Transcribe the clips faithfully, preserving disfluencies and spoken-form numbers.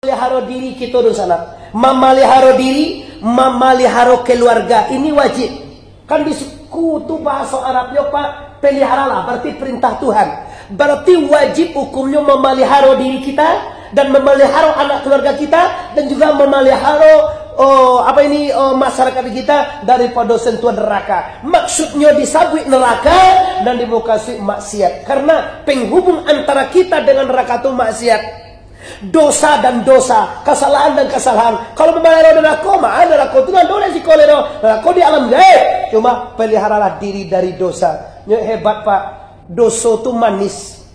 Mamaliharo diri kito, dunsanak. Mamaliharo diri, mamaliharo keluarga. Ini wajib. Kan di suku tu bahaso Arabnyo, Pak, peliharalah, berarti perintah Tuhan. Berarti wajib hukumnyo mamaliharo diri kita, dan mamaliharo anak keluarga kita, dan juga mamaliharo, oh, apa ini, oh, masyarakat kita daripada sentuhan neraka. Maksudnyo disabuik neraka dan dimukasuik maksiat. Karena penghubung antara kita dengan neraka tu maksiat. Dosa dan dosa, kasalahan dan kasalahan. Kalau mamaliharo narako, mah narako tu nan doleh siko leh doh. Narako di alam gaib. Cuma peliharalah diri dari dosa. Nyo hebat, Pak. Doso tu manis.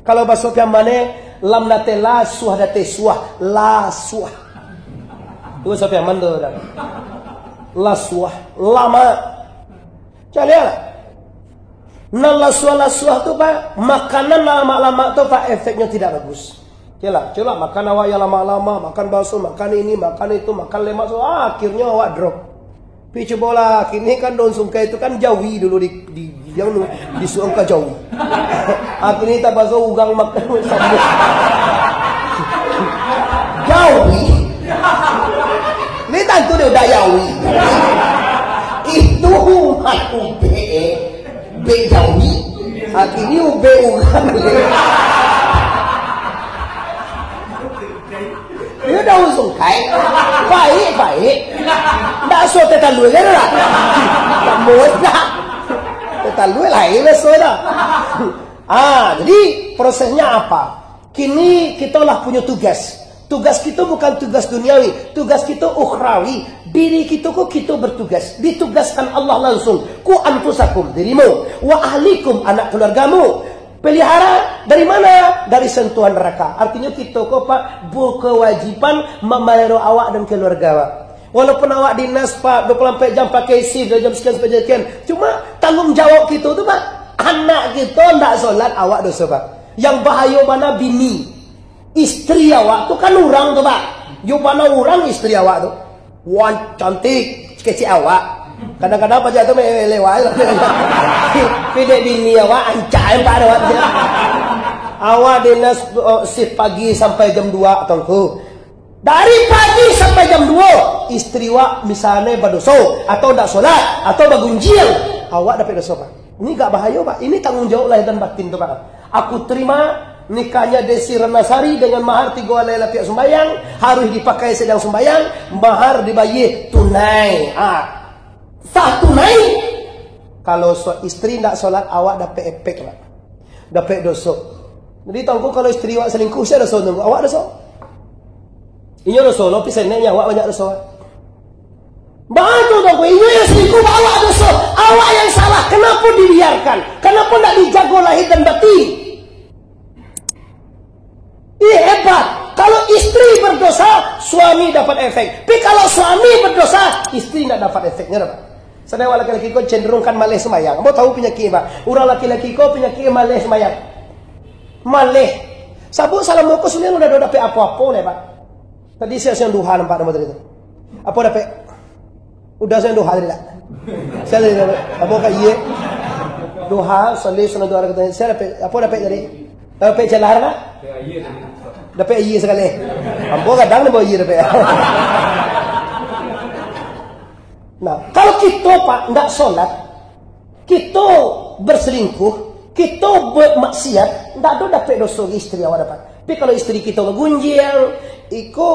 Kalau baso Piaman, eh, lam date lasuah, date suah, lasuah. Tu baso Piaman tu dah. Lasuah, lama. Caliaklah. Nan lasuah-lasuah tu, Pak, makanan lamak-lamak tu, Pak, efeknyo tidak bagus. Caliaklah, caliaklah, makan awak yang lamak-lamak, makan bakso, makan ini, makan itu, makan lemak, so, ah, akhirnyo awak drop. Pi cubolah, kini kan daun sungkai tu kan jawi dulu di, di, di, yang nu, disuang ka jawi. Akhirnyo tabaso urang makan sambung. Jawi. Ni tantu dia udah jawi. Itu umat ubek, eh. Ubek jawi. Akhirnyo ubek urang. Iyo daun sungkai. Baik, baik. Ndak so tetalui kan lah. Kamu dah. Tetalui lain lah so dah. Ah, jadi prosesnya apa? Kini kita lah punya tugas. Tugas kita bukan tugas duniawi, tugas kita ukhrawi. Diri kita ko kita bertugas, ditugaskan Allah langsung. Ku anfusakum, dirimu, wa ahlikum, anak keluargamu. Pelihara dari mana? Dari sentuhan neraka. Artinya kita ko, Pak, berkewajiban memelihara awak dan keluarga, Pak. Walaupun awak dinas, Pak, dua puluh empat jam pakai shift, dari jam sekian sampai jam sekian. Cuma tanggung jawab kita tu, Pak, anak kita ndak solat, awak dosa, Pak. Yang bahayo mana bini. Istri awak tu kan urang tu, Pak. Yo bana urang istri awak tu. Wan, cantik, kecek awak. Kadang-kadang pajak tu me-, lewat. Pidek bini awak, ancak empat awak tu. Awak dinas, oh, shift pagi sampai jam dua, Tuanku. Dari pagi sampai jam dua, istri awak misalnya badoso, atau ndak solat, atau bagunjiang, awak dapek doso, Pak. Ini gak bahayo, Pak. Ini tanggung jawab lahir dan batin tu, Pak. Aku terima nikahnya Desi Renasari dengan mahar tigo alai lapiak sumbayang, harus dipakai sedang sumbayang, mahar dibayar tunai. Ah. Sah tunai. Kalau so-, istri ndak solat, awak dapek epek, Pak. Dapek doso. Jadi, Tuanku, kalau istri awak selingkuh, sia doso, Tuanku? Awak doso. Inyo doso, lo, tapi seneknya awak banyak doso. Batul, Tuanku, inyo yang selingkuh, awak doso. Awak yang salah. Kenapa dibiarkan? Kenapa ndak dijago lahir dan batin? Ih, hebat. Kalau istri berdosa, suami dapat efek. Tapi kalau suami berdosa, istri ndak dapat efeknya, Pak. Sadang awak laki-laki ko cenderung kan maleh sembayang. Ambo tahu penyakit, Pak. Urang laki-laki ko penyakit maleh sembayang. Maleh. Sabuk salamo ko sebenarnya udah dapek apo-apo leh, Pak. Tadi siang-siang duha nampak nama tadi tu. Apo dapek? Udah siang duha tadi tak? Siang tadi dapek. Apo ka iye? Duha, salih, sunat duha, kata siang dapek. Apo dapek tadi? Dapek jalan tak? Dapek iye sekali. Ambo kadang ni bawa iye dapek. Nah, kalau kita, Pak, ndak solat, kita berselingkuh, kita bermaksiat, ndak ada dapek dosa ke istri awak dapat. Tapi kalau istri kita bagunjiang, iko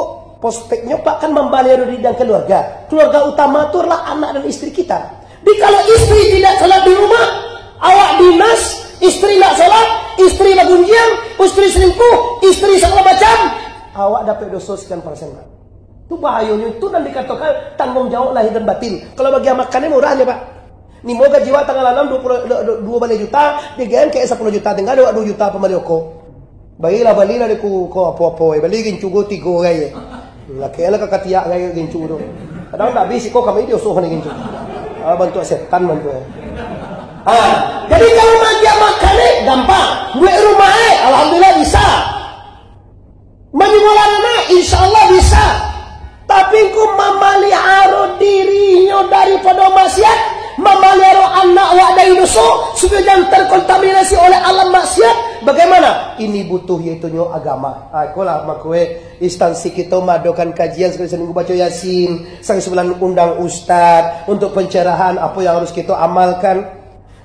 prospeknya, Pak, kan mambalai diri dan keluarga. Keluarga utama tu adalah anak dan istri kita. Jadi kalau istri tidak solat di rumah, awak dinas, istri ndak solat, istri bagunjiang, istri selingkuh, istri segala macam, awak dapek dosa sekian persen, Pak. Tu bahayonyo, itu nan dikatokan tanggung jawab lahir dan batin. Kalau bagian makan ni murah je, Pak. Nimo gaji awak tangah lanam dua puluh, du-, du-, dua baleh juta, digain ka sapuluh juta, tingga dek awak dua juta pambali rokok. Balilah, balilah dek ku, ko apo-apo, eh, bali gincu ko tigo agai, eh. Laki lah ka katiak agai gincu tu. Kadang ndak habis, iko kami diosoh ni gincu. Ah, bantuak setan bantuak. Ah, jadi kalau bagian makan ni gampang. Buek rumah eh, alhamdulillah bisa. Manjumlah anak, insya Allah bisa. Tapi engku mamaliharo dirinyo daripado maksiat, mamaliharo anak awak dari doso, supayo jan terkontaminasi oleh alam maksiat, Bagaimana? Ini butuh, yaitunyo agama. Ah, ikolah mako, eh, instansi kito maadokan kajian sakali saminggu baco Yasin, sakali sabulan undang ustaz untuk pencerahan apa yang harus kito amalkan.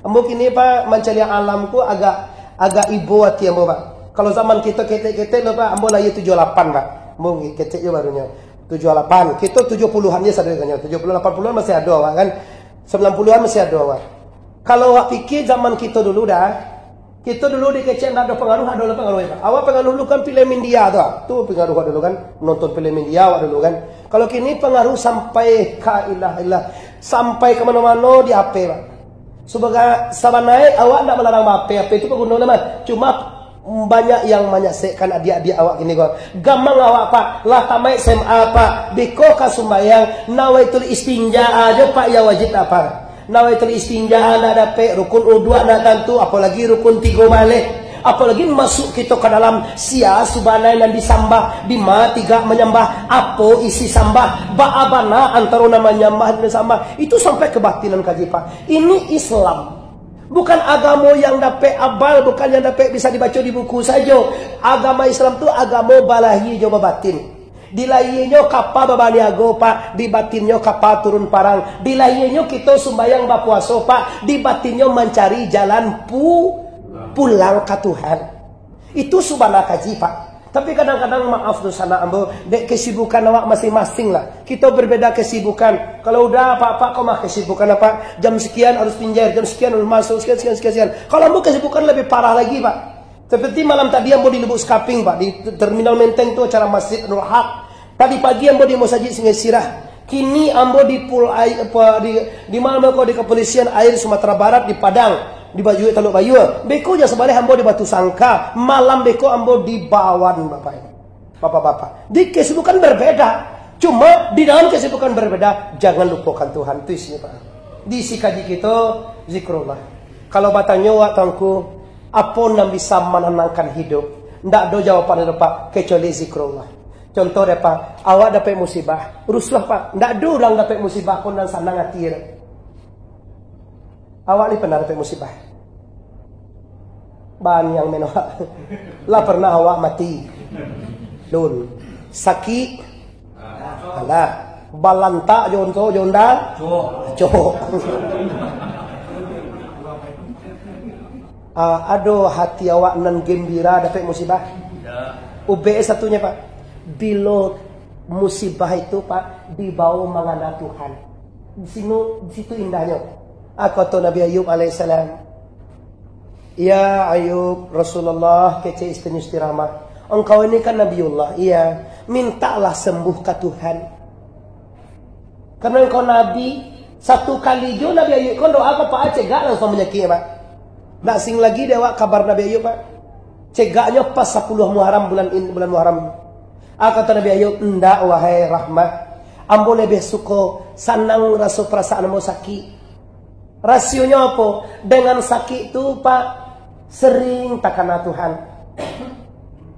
Ambo kini, Pak, mancaliak alam ko agak, agak ibo ati ambo, Pak. Kalau zaman kito ketek-ketek lo, Pak, ambo lahia tujuah lapan, Pak. Ambo ketek jo barunyo. Tujuah lapan. Kito tujuah puluhan je sadonyo. Tujuah puluhan, lapan puluhan masih ado, Pak, kan? Sambilan puluhan masih ado, Pak. Kalau awak pikir zaman kito dulu dah, kito dulu dikecek ndak ado pangaruh, ado lah pangaruh, Pak. Awak pangaruh dulu kan filem India tu, ah. Tu pangaruh awak dulu kan, nonton filem India awak dulu kan. Kalau kini pangaruh sampai ka ilah-ilah, sampai ka mano-mano di H P, Pak. Sabagai, sabananyo awak ndak malarang ba-H P, H P tu paguno lah, mah. Cuma banyak yang manyasekkan adiak-adiak awak kini ko. Gamang awak, Pak, lah tamaik S M A, Pak, biko ka sumbayang, nawaitul istinja ajo, Pak, yang wajib apa? Nawaitul istinja ndak dapek, rukun uduak ndak tantu, apolagi rukun tigo maleh. Apolagi masuk kito ka dalam, sia subanai nan disambah, dima tigak manyambah, apo isi sambah, baa bana antaro nan manyambah dan disambah. Itu sampai kabatinan, kaji, Pak. Ini Islam. Bukan agamo yang dapek abal, bukan yang dapek bisa dibaco di buku sajo. Agama Islam tu agamo balahia jo babatin. Di lahianyo kapa babaniago, Pak, di batinnyo kapa turun parang. Di lahianyo kito sumbayang bapuaso, Pak, di batinnyo mancari jalan pu-, pulang ka Tuhan. Itu subana kaji, Pak. Tapi kadang-kadang, maaf tu sanak ambo, dek kesibukan awak masing-masing lah. Kito berbeda kesibukan. Kalau udah, Pak, Pak, kau mah kesibukan apa? Jam sekian harus pinjai, jam sekian harus masuk, sekian, sekian, sekian, sekian. Kalau ambo kesibukan lebih parah lagi, Pak. Seperti malam tadi ambo di Lubuk Sekaping, Pak, di Terminal Menteng tu acara Masjid Nurul Haq. Tadi pagi ambo di Masajid Sungai Sirah. Kini ambo di pul ai-, apa, di, di mana ko, di Kepolisian Air Sumatera Barat di Padang, di Bayua, Taluk Bayua. Beko jan sabaleh ambo di Batu Sangka, malam beko ambo di Bawan, Bapak Ibu. Bapak-bapak. Di kesibukan berbeda. Cuma di dalam kesibukan berbeda, jangan lupakan Tuhan. Itu isinya, Pak. Di isi kaji kito, zikrullah. Kalau batanyo awak, Tuanku, apo nan bisa mananangkan hidup? Ndak ado jawaban itu, Pak, kecuali zikrullah. Contoh deh, Pak, awak dapek musibah, rusuah, Pak. Ndak ado urang dapek musibah pun nan sanang ati, dak. Awak ni pernah dapek musibah? Baniang men awak. Lah pernah awak mati? Lun. Sakik? Alah. Balantak jo onto, jo onda? Cok. Cok. Ah, ado hati awak nan gembira dapek musibah? Ubek satunyo, Pak. Bilo musibah itu, Pak, dibawo mangana Tuhan. Di sinu-, di situ indahnyo. Ah, kato Nabi Ayub alaihissalam, "Ya Ayub, Rasulullah," kecek istrinya Isti Rahmah, "engkau ini kan Nabiullah, iya, mintalah sembuh ka Tuhan. Karena engkau Nabi, satu kali jo Nabi Ayub kan doa ka Pak, cegak langsung manyakik, Pak. Ndak asing lagi dek awak kabar Nabi Ayub, Pak. Cegaknyo pas sapuluah Muharram, bulan in-, bulan Muharram." Ah, kato Nabi Ayub, "Ndak, wahai Rahmah. Ambo lebih suko sanang raso perasaan ambo sakik." Rasionyo apo? Dengan sakik tu, Pak, sering takana Tuhan.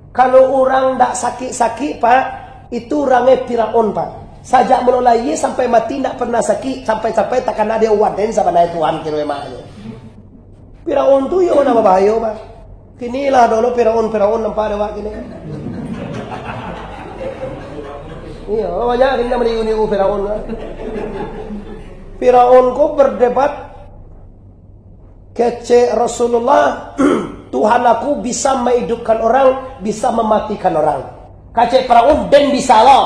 Kalau urang ndak sakik-sakik, Pak, itu urangnyo Firaun, Pak. Sajak mulo lahia sampai mati ndak pernah sakik, sampai-sampai takana dek waden sabananyo Tuhan, kiro emaknyo. Firaun tu yo nan babahayo, Pak. Kini lah dulu Firaun, Firaun nampak dek awak kini. Iyo, banyak kini meniru-niru Firaun, kan. Firaun ko berdebat, kecek Rasulullah, "Tuhan aku bisa menghidupkan orang, bisa mematikan orang." Kecek Firaun, "Den bisa lo.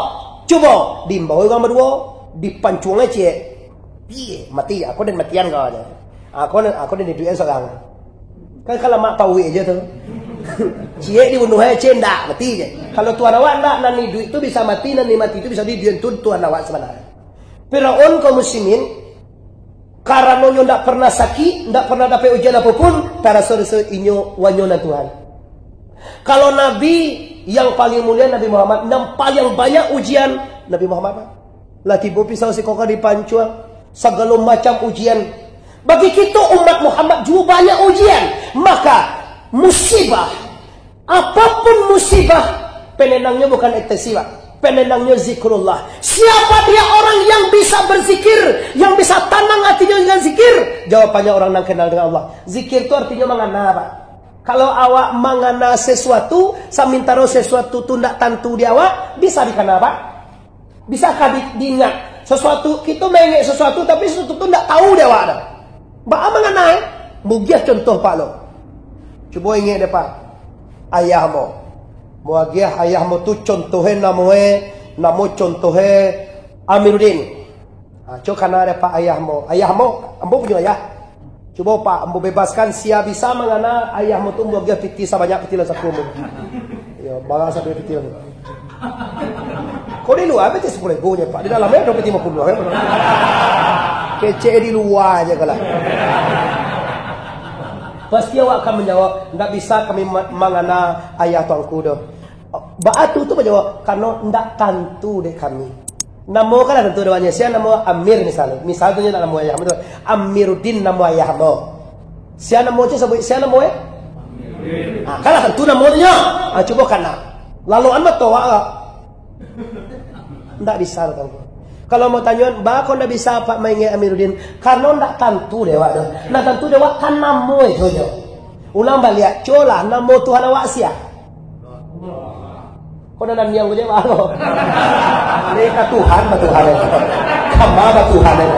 Cubo." Diimbau urang baduo, dipancuang ciek. Piye? Mati, aku den matian kau aja. Aku, aku den iduikan sorang. Kan kalau mak pawik aja tu. Ciek dibunuh aja, ciek ndak, mati je. Kalau Tuhan awak ndak, nan iduik tu bisa mati, nan mati tu bisa diiduikan, tu Tuhan awak sabananyo. Firaun kaum muslimin, karano nyo ndak pernah sakik, ndak pernah dapek ujian apo pun, taraso-raso inyo wanyo nan Tuhan. Kalau Nabi yang paling mulia Nabi Muhammad, yang paling banyak ujian Nabi Muhammad, Pak. Lah tibo pisau siko ka dipancuang, sagalo macam ujian. Bagi kito umat Muhammad juo banyak ujian. Maka musibah, apapun musibah, penenangnyo bukan ekstasi, Pak. Penenangnyo zikrullah. Siapa dia orang yang bisa berzikir, yang bisa tanang hatinyo dengan zikir? Jawabannya orang yang kenal dengan Allah. Zikir tu artinyo mangana, Pak. Kalau awak mangana sesuatu, samantaro sesuatu tu ndak tantu di awak, bisa dikana, Pak? Bisakah di-, diingat? Sesuatu, kito maingek sesuatu, tapi sesuatu tu ndak tahu di awak dah. Baa mangana, eh? Bugiah contoh, Pak, lo. Cubo ingek deh, Pak. Ayah mo. Mo agiah ayah mo tu contohe namo e, namo contohe Amiruddin. Ha, co kana dapek ayah ambo. Ayah ambo, ambo punyo ayah. Cubo, Pak, ambo bebaskan, sia bisa mangana ayah ambo tu, ambo agiah piti sabanyak piti lah saku ambo. Yo, bara sadoe piti lah. Kok di lua piti sapuluah ribu nyo, Pak? Di dalam ado piti limo puluah, yo. Kecek di lua aja kalah. Pasti awak akan manjawab, "Ndak bisa kami ma-, mangana ayah tuanku doh." Baa tu, tu manjawab, "Karano ndak tantu dek kami." Namo kan lah tantu dek awaknyo. Sia namo Amir misalnyo. Misal tu nyo ndak namo ayah ambo tu. Amiruddin namo ayah ambo. Sia namo tu sabuik, sia namo, eh? Ha, kan lah tantu namo tu nyo. Ha, cubo kana. Laloan mato awak. Ndak bisa lah, Tuanku. Kalau mau tanyoan, "Baa kok ndak bisa Apak maingek Amiruddin?" Karano ndak tantu dek awak tu. Ndak tantu dek awak kan namo itu jo. Ulang baliak, co lah, namo Tuhan awak sia? Kok nan niang ko je, Pak, lo? Ni ka Tuhan, ba Tuhan, eh. Kama ba Tuhan, eh.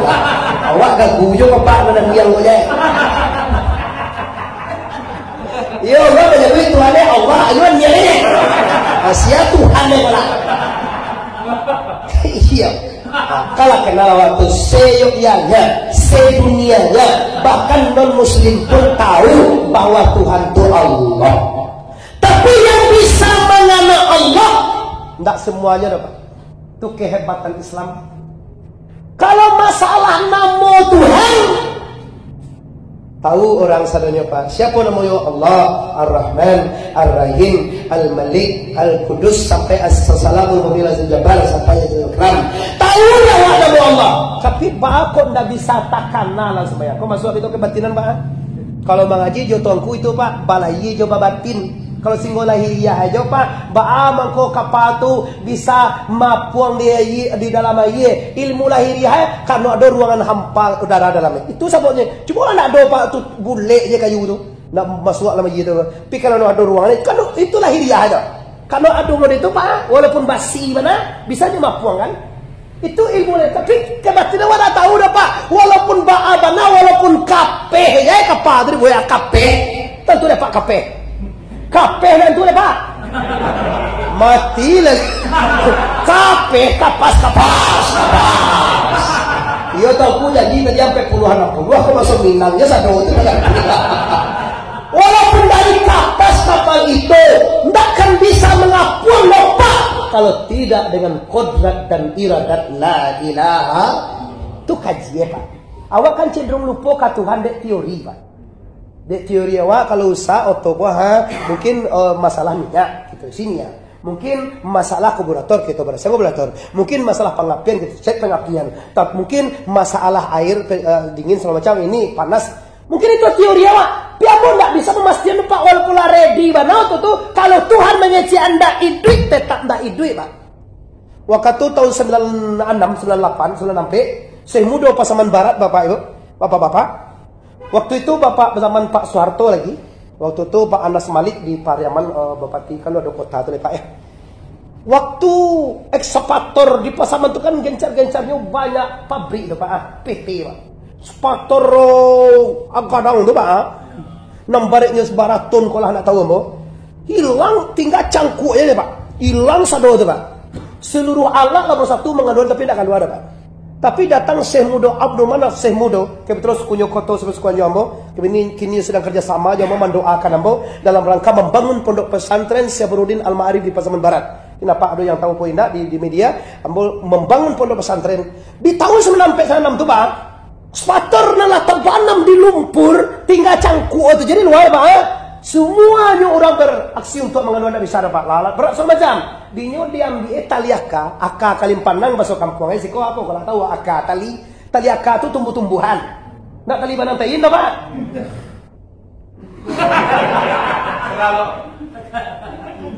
Awak gagu jo, Bapak, nan niang ko je. Iyo, lo manyabuik Tuhan, eh, Allah, ayo niang, eh. Ah, sia Tuhan, eh, pala. Iyo. Ah, kalau kenal awak tu, se-Yogyanya, sedunianya, bahkan non-muslim pun tahu bahwa Tuhan tu Allah. Tapi yang bisa mangana Allah, ndak semuanya doh, Pak. Tu kehebatan Islam. Kalau masalah namo Tuhan, tahu orang sadonyo, Pak. Siapo namonyo? Allah, Ar-Rahman, Ar-Rahim, Al-Malik, Al-Qudus, sampai As-Salamu Mu'minul Azizul Jabbar, sampai Azizul Akram. Tahu ndak awak namo Allah? Tapi, baa kok ndak bisa takana lah sumbayang? Kok masuak itu kebatinan, Pak? Kalau mangaji jo tuanku itu, Pak, balayia jo babatin. Kalau singgo lahiriah ajo, Pak, baa mangko kapa tu bisa mapuang di aia, di dalam aia? Ilmu lahiriah, eh, karano ado ruangan hampa udara dalam. Itu sababnyo. Cubolah ndak ado, Pak, tu bulek je kayu tu. Ndak masuak dalam aia tu. Tapi kalau ado ruangan, kan itu lahiriah ajo. Kalau ado model tu, Pak, walaupun basi bana, bisa je mapuang kan? Itu ilmu lain. Tapi kebatinan awak ndak tahu doh, Pak. Walaupun baa bana, walaupun kapeh je kapa tu dibuek kapeh. Tantu dapek kapeh. Kapeh tantu dapek. Mati lah. Kapeh, kapas, kapas, kapas. Iyo, Tuanku, jadi tadi sampai puluahan, enam puluah, kok masuk Minang je sado tu. Walaupun dari kapas kapal itu, ndak akan bisa mangapuang doh, Pak, kalau tidak dengan kodrat dan iradat la ilaha. Tu kaji, eh, Pak. Awak kan cenderung lupo ka Tuhan dek teori, Pak. Dek teori awak, kalau usak oto ko, ha, mungkin, eh, masalah minyak, gitu, sini ya. Mungkin masalah karburator, kita berasa karburator. Mungkin masalah pangapian, kita cek pangapian. Tapi mungkin masalah air, eh, dingin segala macam, ini panas. Mungkin itu teori awak. Tapi ambo ndak bisa mamastian, Pak, walaupun lah ready bana tu, tu, kalau Tuhan mangecek ndak iduik, tetap ndak iduik, Pak. Wakatu tahun sembilan enam, sembilan lapan, sembilan ampek, Syekh Mudo Pasaman Barat, Bapak Ibu, Bapak-bapak. Waktu itu Bapak zaman Pak Soeharto lagi. Waktu itu Pak Anas Malik di Pariaman, eh, Bupati, kan ado kota tu, Pak, eh. Waktu ekskavator di Pasaman tu kan gencar-gencarnyo banyak pabrik tu, Pak, ah, P T, Pak. Ekskavator, oh, agadang tu, Pak, ah. Nan bareknyo sabaraton ko lah, ndak tahu ambo. Hilang, tingga cangkuak je, Pak. Hilang sado tu, Pak. Seluruh alat lah bersatu mangaduan, tapi ndak kalua doh, Pak. Tapi datang Syekh Mudo Abdul Manaf, Syekh Mudo, kebetulan sukunyo koto, suku-sukuan jo ambo, kini, kini sedang kerja sama jo ambo, mandoakan ambo dalam rangka membangun pondok pesantren Syekh Burhanuddin Al-Ma'arif di Pasaman Barat. Ini apak ado yang tahu po indak di, di media, ambo membangun pondok pesantren. Di tahun sembilan ampek sembilan enam tu, Pak, ekskavator nan lah tabanam di lumpur, tingga cangkuak tu. Jadi luar, Pak, ha? Semuanyo urang beraksi untuk mangaduan, ndak bisa doh, Pak. Lalat berat segala macam. Dinyo diambiak tali aka, aka kalimpanang baso kampuang, eh, siko apo, kalau tahu aka tali, tali aka tu tumbuh-tumbuhan. Ndak tali banang tain doh, Pak.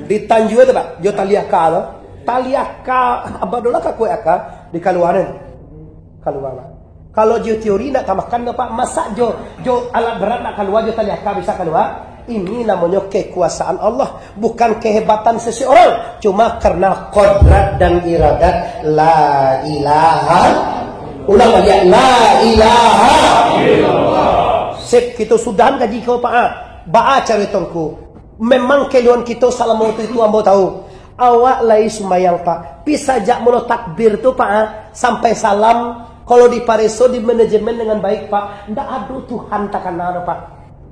Ditanjua tu, Pak, jo tali aka tu. Tali aka, abah dolah kakuek aka, dikaluaran. Kalua, Pak. Kalau jo teori ndak tamakan doh, Pak. Masak jo, jo alat berat ndak kalua, jo tali aka bisa kalua? Ini namanya kekuasaan Allah, bukan kehebatan seseorang, cuma karena kodrat dan iradat. La ilaha, ulang baliak, la ilaha. Sip, kita sudahan kaji ko, Pak. Ah, baa caro tongku. Memang keluhan kita salamo tu itu ambo tahu. Awak lai sumbayang, Pak. Pi sajak mulo takbir tu, Pak, ah, sampai salam, kalau dipareso di manajemen dengan baik, Pak, ndak ado Tuhan takana doh, Pak.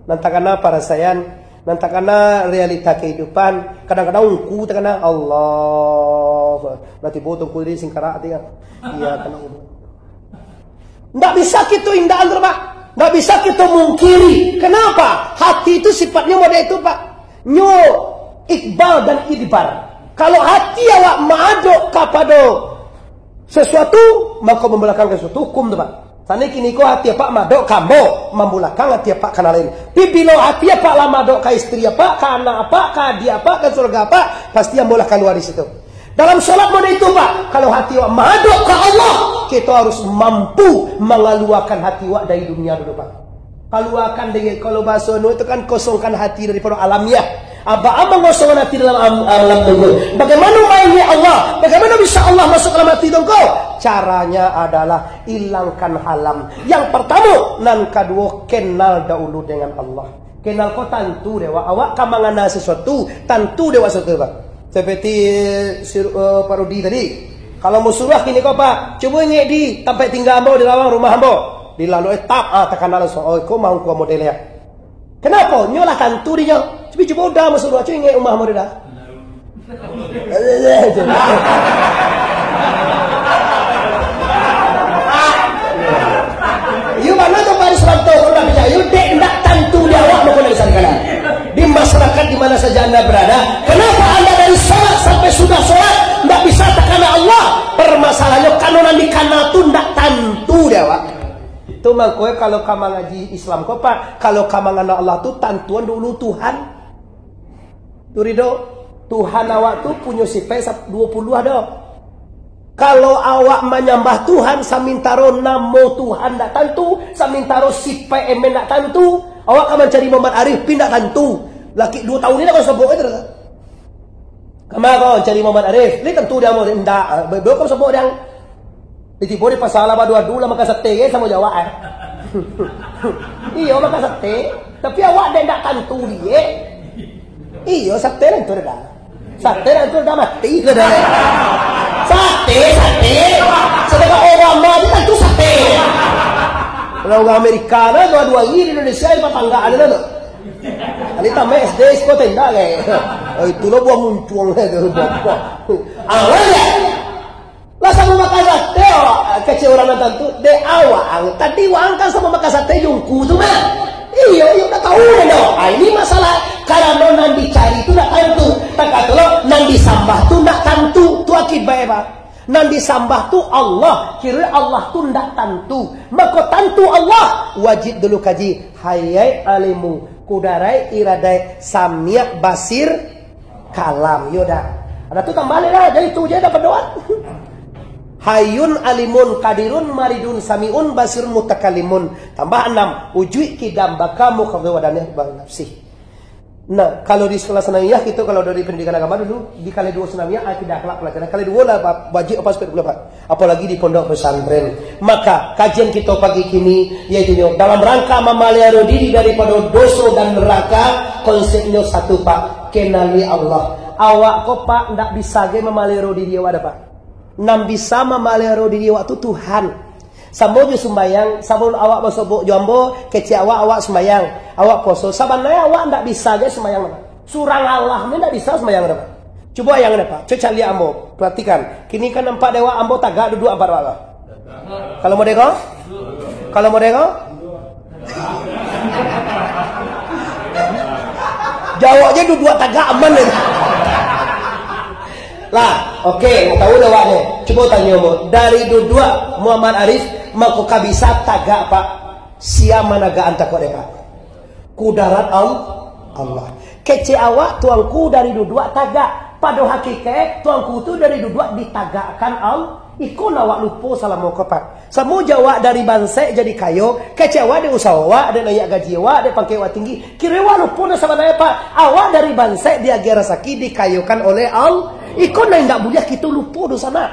Nan takana parasaian, nan takana realita kehidupan, kadang-kadang ungku takana, Allah. Nah, tibo tongku tadi singkarak ati kan. Iya, kena ungku. Ndak bisa kito indakan tu, Pak. Ndak bisa kito mungkiri. Kenapa? Hati itu sifatnya model itu, Pak. Nyo ikbal dan idbar. Kalau hati awak maadok kapado sesuatu, mako mambulakangkan sesuatu, hukum tu, Pak. Sani kini ko hati apak maadok ka ambo, mambulakang hati apak ka nan lain. Tapi bilo hati apak lah maadok ka istri apak, ka anak apak, ka adik apak, ka keluarga apak, pasti ambo lah kalua di situ. Dalam solat model itu, Pak, kalau hati awak maadok ka Allah, kito harus mampu mangaluakan hati awak dari dunia dulu, Pak. Kaluakan dari, kalau bahaso nu itu kan, kosongkan hati daripada alamiah. Apa, apa mengosongkan hati dalam am-, alam kubur? Bagaimana mainnya Allah? Bagaimana bisa Allah masuk dalam hati tongko? Caranya adalah ilangkan halam. Yang pertama, nan kaduo, kenal dahulu dengan Allah. Kenal ko tantu dek awak. Awak ka mangana sesuatu, tantu dek awak sesuatu, Pak. Seperti, eh, si, eh, Pak Rudi tadi. Kalau mau suruah kini ko, Pak, cubo ingek di tampek tingga ambo, di lawang rumah ambo. Di lalu etap, ah, takana langsung, oh, iko mah ungku model ya. Kenapa? Nyo lah tantu di nyo. Cubo, cubo udah mau suruah, cubo ingek rumah ambo dah. Iyo, mana tu Pak Suranto, kalau nak bicara, iyo, dek, ndak tantu di awak, mako nak bisa dikana. Di masyarakat di mana saja anda berada, kenapa anda dari sholat sampai sudah sholat, ndak bisa takana Allah? Permasalahannya, kalau nan dikana tu ndak tantu di awak. Tu mangko, kalau ka mangaji Islam ko, Pak, kalau ka mangana Allah tu, tantuan dulu Tuhan. Tu ridho, Tuhan awak tu punyo sifat sa-, duo puluah ado. Kalau awak manyambah Tuhan, samintaro namo Tuhan ndak tantu, samintaro sifat emen ndak tantu, awak ka mancari Muhammad Arif, pi ndak tantu. Laki duo tahun ni dah kau sobok itu dah. Kama kau cari Muhammad Arif, ni tantu dia mau ndak. Be-, be-, kau sobok dia. Di tibo di pasar lah, baduo-duo lah makan sate, kan, samo jo awak, eh. Iyo, makan sate. Tapi awak dek ndak tantu die. Iyo, sate lah tu dah. Sate lah tu dah mati ke dah. Sate, sate. Sedangkan orang mah dia tantu sate. Kalau orang Amerika lah, dua-dua hari di Indonesia, di papangga ada lah tu. Tadi tamat S D, sekolah tenda, kan. Oh, itulah buah muncuang, kan, buah, buah. Ah, ya. Lah samo makan sate awak, kecek urang nan tantu, dek awak ang, tadi waang kan samo makan sate jo ungku tu mah. Iyo, iyo, ndak tahu nyo. Ah, ini masalah, karano nan dicari tu ndak tantu. Takatolah, nan disambah tu ndak tantu. Tu akibatnyo, Pak. Nan disambah tu Allah, kiro Allah tu ndak tantu. Mako tantu Allah, wajib dulu kaji. Hayat alimu, kudaraik, iradaik, samiak, basir, kalam, yo dah. Ada tu tambah leh dah, jadi tu je dah berdoa. Hayun alimun kadirun maridun samiun basirun mutakalimun. Tambah enam, ujuik kidam baka mukhawadaniyah bang nafsih. Nah, kalau di sekolah sanawiyah, kita kalau dari pendidikan agama dulu, dikali dua sanawiyah, akidah akhlak pelajaran. Kali dua lah, Pak, wajib apa sepuluh, Pak. Apalagi di pondok pesantren. Maka, kajian kita pagi kini, yaitu dalam rangka memelihara diri daripada dosa dan neraka, konsepnya satu, Pak. Kenali Allah. Awak ko, Pak, ndak bisa ge memelihara diri awak dah, Pak. Nan bisa memelihara diri awak tu Tuhan. Samo jo sumbayang, sabalun awak basobok jo ambo, kecek awak, awak sumbayang, awak puaso. Sabananyo awak ndak bisa ge sumbayang, Pak. Surang Allah ni ndak bisa sumbayang, Pak. Cubo bayangkan, Pak. Cubo caliak ambo. Perhatikan. Kini kan nampak dek awak ambo tagak duduak ampek awak, Pak. Kalau model ko? Kalau model ko? Jawab je duduak tagak aman je. Lah, oke, tahu dah awak ni. Cubo tanyo ambo. Dari duduak Muhammad Arif, mako ka bisa tagak, Pak. Sia managakan takuak dek, Pak? Kudarat Al-, Allah. Kecek awak, tuangku dari duduak tagak. Pado hakikat, tuangku tu dari duduak ditagakkan Al-, Iko nan awak lupo salamo ko, Pak. Samo jo awak dari bansaik jadi kayo, kecek awak dek usaho awak, dek naiak gaji awak, dek pangkek awak tinggi. Kiro awak lupo nan sabananyo, Pak. Awak dari bansaik diagiah rasaki, dikayokan oleh Allah. Iko nan indak buliah kito lupo doh sanak.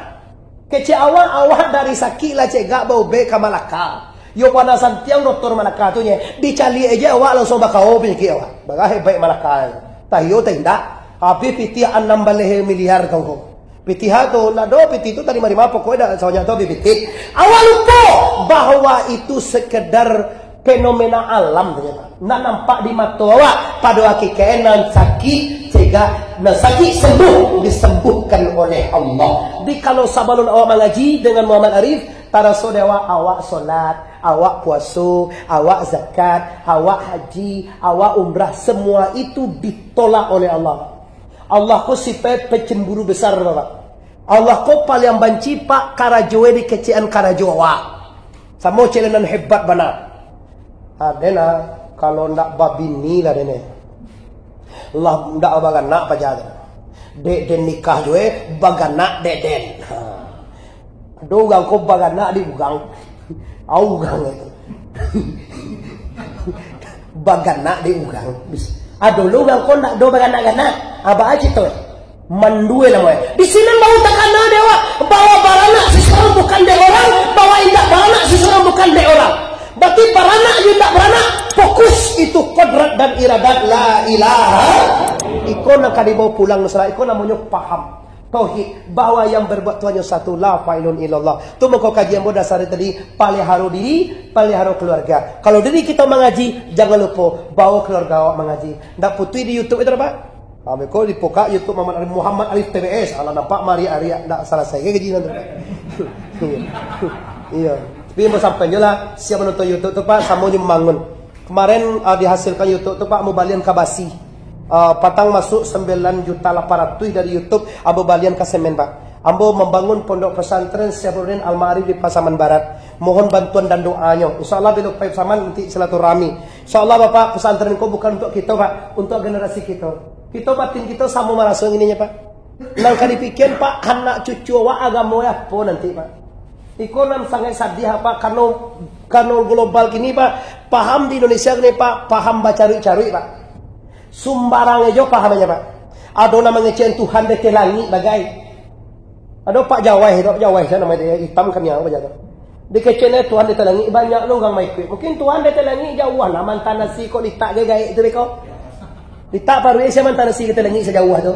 Kecek awak, awak dari sakik lah cegak baubek ka Malaka. Yo bana santiang doktor Malaka tu nye, dicaliak aja awak langsuang bakawo panyakik awak. Bagah hebat Malaka. Tahiyo tah indak. Habis pitih anam baleh miliar tongko. Pitih ha tu, ndak do pitih tu tadi mari mah, pokoknya dak sabanyak tu habis pitih. Awak lupo bahwa itu sekedar fenomena alam sajo, Pak. Ndak nampak di mato awak, pado hakikatnyo nan sakik cegak, nan sakik sembuh, disembuhkan oleh Allah. Jadi kalau sabalun awak mangaji dengan Muhammad Arif, taraso dek awak, awak solat, awak puaso, awak zakat, awak haji, awak umrah, semua itu ditolak oleh Allah. Allah ko sipaik pecemburu besar, Pak. Allah ko paliang banci, Pak, karajo e dikecekan karajo awak. Samo celenan hebat bana. Ha, den ah, kalau ndak babini lah den eh. Lah ndak baganak paja tu. Dek den nikah jo eh, baganak dek den. Ha. Ado urang ko baganak di urang. Au urang itu. Baganak di urang. Ado lo urang ko ndak do baganak-ganak. Aba aja tu. Mandua namonyo. Di sinan baru takana dek awak, bahwa baranak sasurang bukan dek orang, bahwa indak baranak sasurang bukan dek orang. Berarti baranak jo indak baranak, fokus itu kodrat dan iradat la ilaha. Iko nan ka dibawa pulang, saudara, iko namonyo paham. Tauhid, bahwa yang berbuat tu hanyo satu, la fa'ilun illallah. Tu mako kaji ambo dasar tadi, paliharo diri, paliharo keluarga. Kalau diri kito mangaji, jangan lupo bawa keluarga awak mangaji. Ndak putuih di YouTube itu, Pak. Ha, beko dibuka YouTube Muhammad Arif, Muhammad Arif T B S. Alah nampak mariak-ariak, ndak salasai ka gaji nan tu. Iyo. Tapi ambo sampaian jo lah, siapa nonton YouTube tu, Pak, samo jo mambangun. Kemarin, ah, dihasilkan YouTube tu, Pak, ambo balian ka basi. Ah, patang masuk sembilan juta lapan ratus dari YouTube, ambo balian ka semen, Pak. Ambo mambangun Pondok Pesantren Syekh Burhanuddin Al-Ma'arif di Pasaman Barat. Mohon bantuan dan doanyo. Insya Allah, bilo pai Pasaman nanti silaturahmi. Insya Allah, Bapak, pesantren ko bukan untuk kito, Pak, untuk generasi kito. Kito batin kito samo maraso ininya, Pak. Nan ka dipikian, Pak, anak cucu awak agamo apo nanti, Pak? Iko nan sangaik sadiah, Pak, kano, kano global kini, Pak. Paham di Indonesia kini, Pak, paham bacaruik-caruik, Pak. Sumbarang ajo pahamnya, Pak. Ado nan mangecekan Tuhan di ateh langik bagai. Ado Pak Jawai, Pak Jawai, sia namo dia, itam kamiang apo tu. Dikecekan Tuhan di ateh langik, banyak lo urang maikuik. Mungkin Tuhan di ateh langik jauah lah, mantan nasi kok litak gaek tu beko. Litak paruik sia mantan nasi ka ateh langik sajauah tu.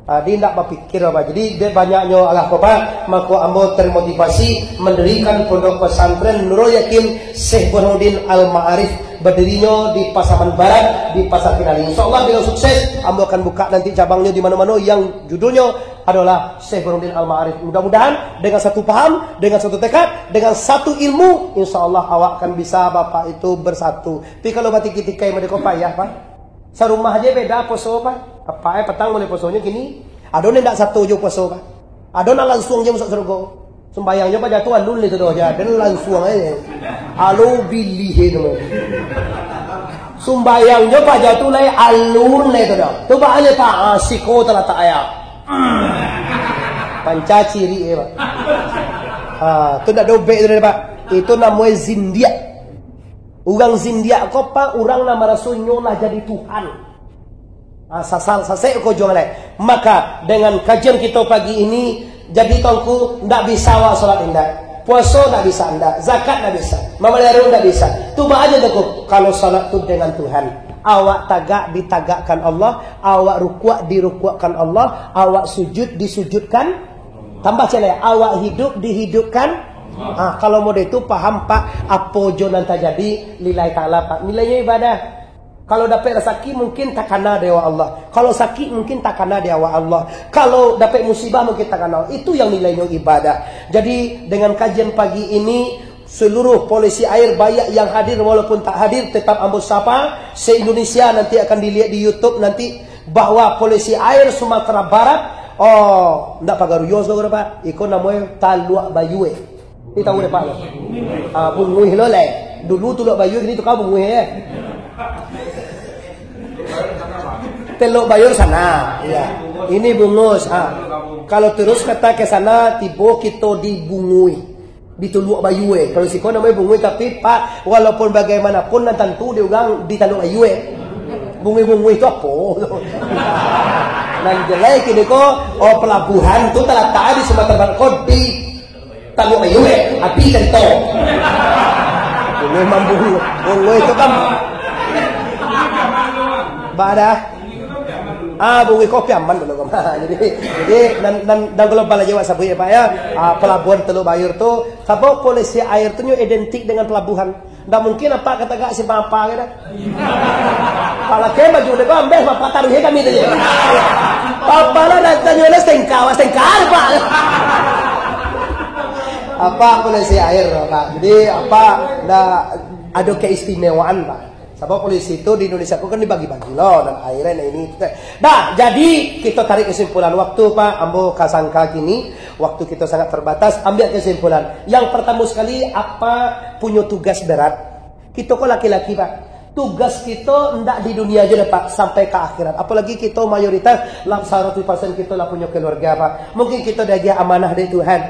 Ah, dia indak bapikir apa. Jadi, dia banyaknyo alah ko, Pak. Mako ambo termotivasi mendirikan Pondok Pesantren Nurul Yakin Syekh Burhanuddin Al-Ma'arif, badirinyo di Pasaman Barat, di Pasar Kinaling. Insya Allah, bila sukses, ambo akan buka nanti cabangnyo di mano-mano yang judulnyo adalah Syekh Burhanuddin Al-Ma'arif. Mudah-mudahan dengan satu paham, dengan satu tekad, dengan satu ilmu, insya Allah awak akan bisa Bapak itu bersatu. Tapi kalau batikai-tikai mode ko payah, Pak. Sarumah aja beda puaso, Pak. Apa eh, patang mulai puasonyo kini. Ado nan indak sato jo puaso, Pak. Ado nan lansuang je masuk surga. Sumbayang jo paja tu alun itu doh aja. Dan lansuang aja. Alo bilih itu. Sumbayang jo paja tu lai alun itu doh. Tu Pak aja, Pak. Ah, siko talatak aja. Panca ciri eh, Pak. Ha, tu ndak dobek tu, Pak. Itu namonyo zindiak. Urang zindiak ko, Pak, urang nan maraso nyo lah jadi Tuhan. Ah, sasal, sasek ko juo lai. Maka, dengan kajian kito pagi ini, jadi Tuanku, ndak bisa awak salat indak. Puaso ndak bisa indak. Zakat ndak bisa. Mamaliharo ndak bisa. Tu baa aja Tuanku, kalau salat tu dengan Tuhan. Awak tagak ditagakkan Allah, awak rukuak dirukuakkan Allah, awak sujud disujudkan. Tambah ciek lai, awak hidup dihidupkan. Ah, kalau mode tu paham, Pak, apo jo nan tajadi, lillahi ta'ala, Pak. Nilainyo ibadah. Kalau dapek rasaki, mungkin takana dek awak Allah. Kalau sakik, mungkin takana dek awak Allah. Kalau dapek musibah, mungkin takana. Itu yang nilainyo ibadah. Jadi, dengan kajian pagi ini, seluruh polisi air, banyak yang hadir walaupun tak hadir, tetap ambo sapa. Se-Indonesia nanti akan dilihat di YouTube nanti, bahwa polisi air Sumatera Barat, oh, ndak Pagaruyuang, Pak. Iko namonyo Taluak Bayua. Ni tahu dek Pak lo? Ah, Bunguih lo lai. Dulu Taluak Bayua, kini tukang Bunguih, eh. Telok Bayur sana. Iya. Ini bungus, ha. Kalau terus kata ke sana, tibo kito di Bungui. Di Tuluak Bayu, eh. Kalau siko namanya Bungui, tapi, Pak, walaupun bagaimanapun, nan tantu di urang di Tuluak Bayu, eh. Bungui-bungui itu apo? Nan jelai kini ko, oh, pelabuhan tu talatak di Sumatera Barat, ko di Tuluak Bayu, eh. Api cerita. Memang Bungui. Bungui itu kan. Badah. Ah, Bungui Kopi aman dulu, Bang. Jadi, jadi nan, nan, nan kalau balajar awak sabuik, ya, Pak, ya. Ah, pelabuhan Teluk Bayur tu, sabab polisi air tu nyo identik dengan pelabuhan. Ndak mungkin apak katagak simpang apa gitu. Kalau ke baju dek ambeh, bapak taruh kami tu je. Apa lah nak tanya lah, setengkah, setengkah, Pak. Apa polisi air, Pak. Jadi, apa ndak ada keistimewaan, Pak. Sabab polisi tu di Indonesia ko kan dibagi-bagi lo, nan air, nan ini, tu. Dah, jadi kito tarik kesimpulan waktu, Pak. Ambo ka sangka kini, waktu kito sangat terbatas. Ambiak kesimpulan. Yang pertama sekali, apa punyo tugas berat? Kito ko laki-laki, Pak. Tugas kito ndak di dunia aja dah, Pak, sampai ka akhirat. Apalagi kito mayoritas, lah saratus persen kito lah punyo keluarga, Pak. Mungkin kito diagiah amanah dari Tuhan.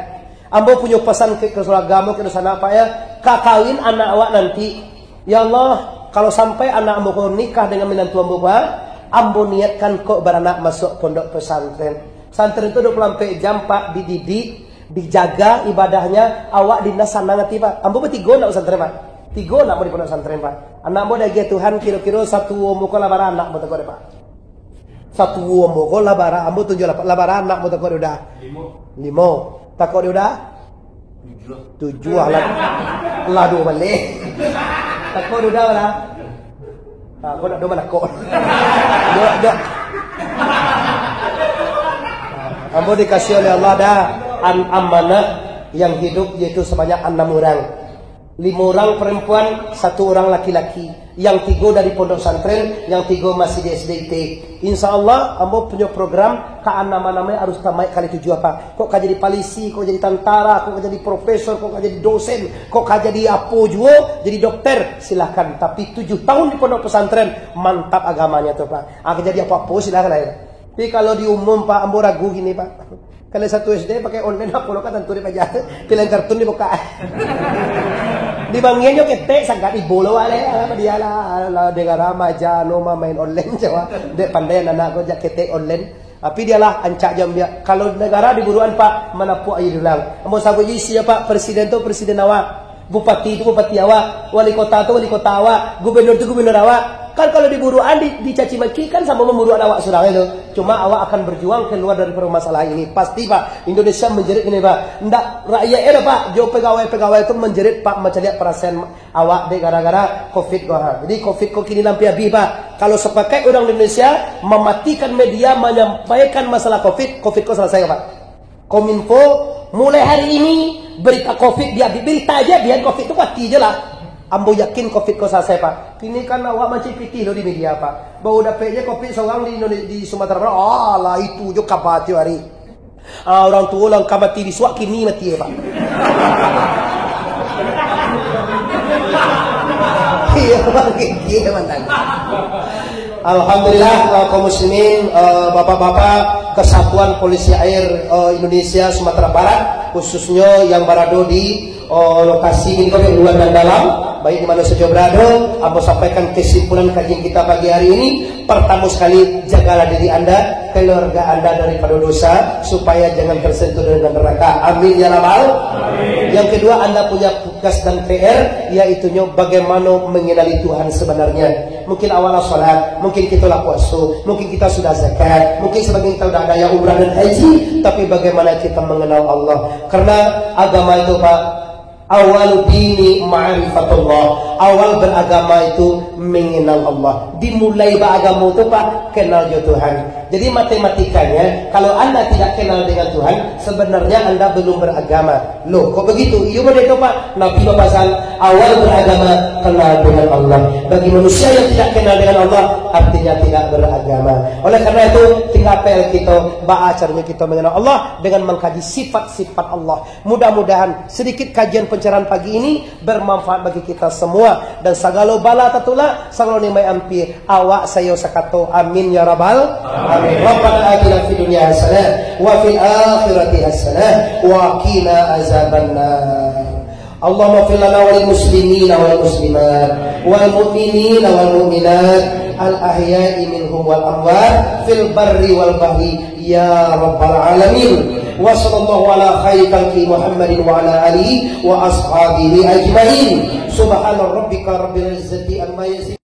Ambo punyo pasan ke, ke keluarga ambo, ke dunsanak, Pak, ya. Ka kawin anak awak nanti. Ya Allah, kalau sampai anak ambo ko nikah dengan minantu ambo, Pak, ambo niatkan kok baranak masuk pondok pesantren. Santren tu dua puluh ampek jam, Pak, dididik, dijaga ibadahnyo, awak dinda sanang ati, Pak. Ambo batigo nak pesantren, Pak. Tigo nak ambo di pondok pesantren, Pak. Anak ambo diagiah Tuhan, kiro-kiro satuo ambo ko lah bara anak ambo tako deh, Pak. Satuo ambo ko lah bara, ambo tunjuah lah, lah bara anak ambo tako deh udah. Limo. Limo. Tako deh udah? Tujuah. Tujuah lah. Lah duo baleh. Tako deh udah lah. Ha, kau nak dua balakok. Dua, dua. Ambo dikasih oleh Allah dah an-, amanah yang hidup, yaitu sebanyak enam orang. Lima orang perempuan, satu orang laki-laki. Yang tigo dari pondok pesantren, yang tigo masih di S D I T. Insya Allah, ambo punyo program ka anam-anamnyo harus tamaik kali tujuah, Pak. Kok ka jadi polisi, kok jadi tantara, kok ka jadi profesor, kok ka jadi dosen, kok ka jadi apo juo, jadi dokter, silahkan. Tapi tujuh tahun di pondok pesantren, mantap agamanya tu, Pak. Ah, ka jadi apo-apo, silahkan lah, ya. Tapi kalau di umum, Pak, ambo ragu gini, Pak. Kalau satu S D pakai online, apo lo ka tantu dipaja. Pilihan kartun dibuka. Dibangian nyo ketek, sangat ibo lo, wak, leh. Alah, dia lah, alah, negara maja, no, ma-, main online, jawa. Dek pandai anak ko jak ketek online. Tapi dia lah, ancak jam dia. Kalau negara diburuan, Pak, manapuak aja dulang. Ambo sabuik isi, Pak, presiden tu presiden awak. Bupati tu bupati awak, wali kota tu wali kota awak, gubernur tu gubernur awak. Kan kalau diburuan, di, dicaci maki, kan samo mamburuakan awak surang itu. Cuma awak akan berjuang keluar dari permasalahan ini. Pasti, Pak, Indonesia menjerit ini, Pak. Ndak rakyat dah, Pak. Jo pegawai-pegawai tu menjerit, Pak, mancaliak perasaan awak dek gara-gara covid ko, ha. Jadi covid ko kini lah ampia habis, Pak. Kalau sepakat orang Indonesia mematikan media menyampaikan masalah covid, covid ko selesai, Pak. Kominfo, mulai hari ini, berita covid dia, berita aja dia covid tu mati je lah. Ambo yakin covid ko selesai, Pak. Kini kan awak mancipiti lo di media, Pak. Baru dapek je covid seorang di Indonesia, di Sumatera Barat. Alah, itu je kabar tiap hari. Ah, orang tua lah ka mati bisuak, kini mati je, Pak. Iya, Bang, iya, Bang. Alhamdulillah, eh, kaum muslimin, eh, bapak-bapak, Kesatuan Polisi Air, eh, Indonesia Sumatera Barat, khususnya yang berada di, eh, lokasi ini, baik luar dan dalam, baik di mana saja berada, ambo sampaikan kesimpulan kajian kita pagi hari ini. Pertama sekali, jagalah diri anda, keluarga anda daripada dosa, supaya jangan tersentuh dengan neraka. Amin ya rabbal. Yang kedua, anda punya tugas dan P R, yaitunyo bagaimana mengenali Tuhan sebenarnya. Mungkin awak lah salat, mungkin kita lah puasa, mungkin kita sudah zakat, mungkin sebagian kita sudah ada yang umrah dan haji, tapi bagaimana kita mengenal Allah? Karena agama itu, Pak, awal dini ma'rifatullah. Awal beragama itu mengenal Allah. Dimulai beragama itu, Pak, kenal jo Tuhan. Jadi matematikanya, kalau anda tidak kenal dengan Tuhan, sebenarnya anda belum beragama. Loh, kok begitu? Iyo, benar itu, Pak. Nabi bapasan, awal beragama, kenal dengan Allah. Bagi manusia yang tidak kenal dengan Allah, artinya tidak beragama. Oleh karena itu, tinggal P R kita, baa caranya kita mengenal Allah dengan mengkaji sifat-sifat Allah. Mudah-mudahan sedikit kajian pencerahan pagi ini bermanfaat bagi kita semua. dan sagalo bala tatulak, sagalo nikmat ampia. Awak sayo sakato, amin ya rabbal alamin. Rabbana atina fid dunya hasanah, wa fil akhirati hasanah, wa qina azabannar. Allahumma fir lana walil muslimina wal muslimat, wal mu'minina wal mu'minat, al ahya'i minhum wal amwat, fil barri wal bahri, ya rabbal alamin. Wa sallallahu ala khairi khalqi Muhammadin wa ala alihi wa ashabihi ajmain. Subhana rabbika rabbil izzati amma yasifun.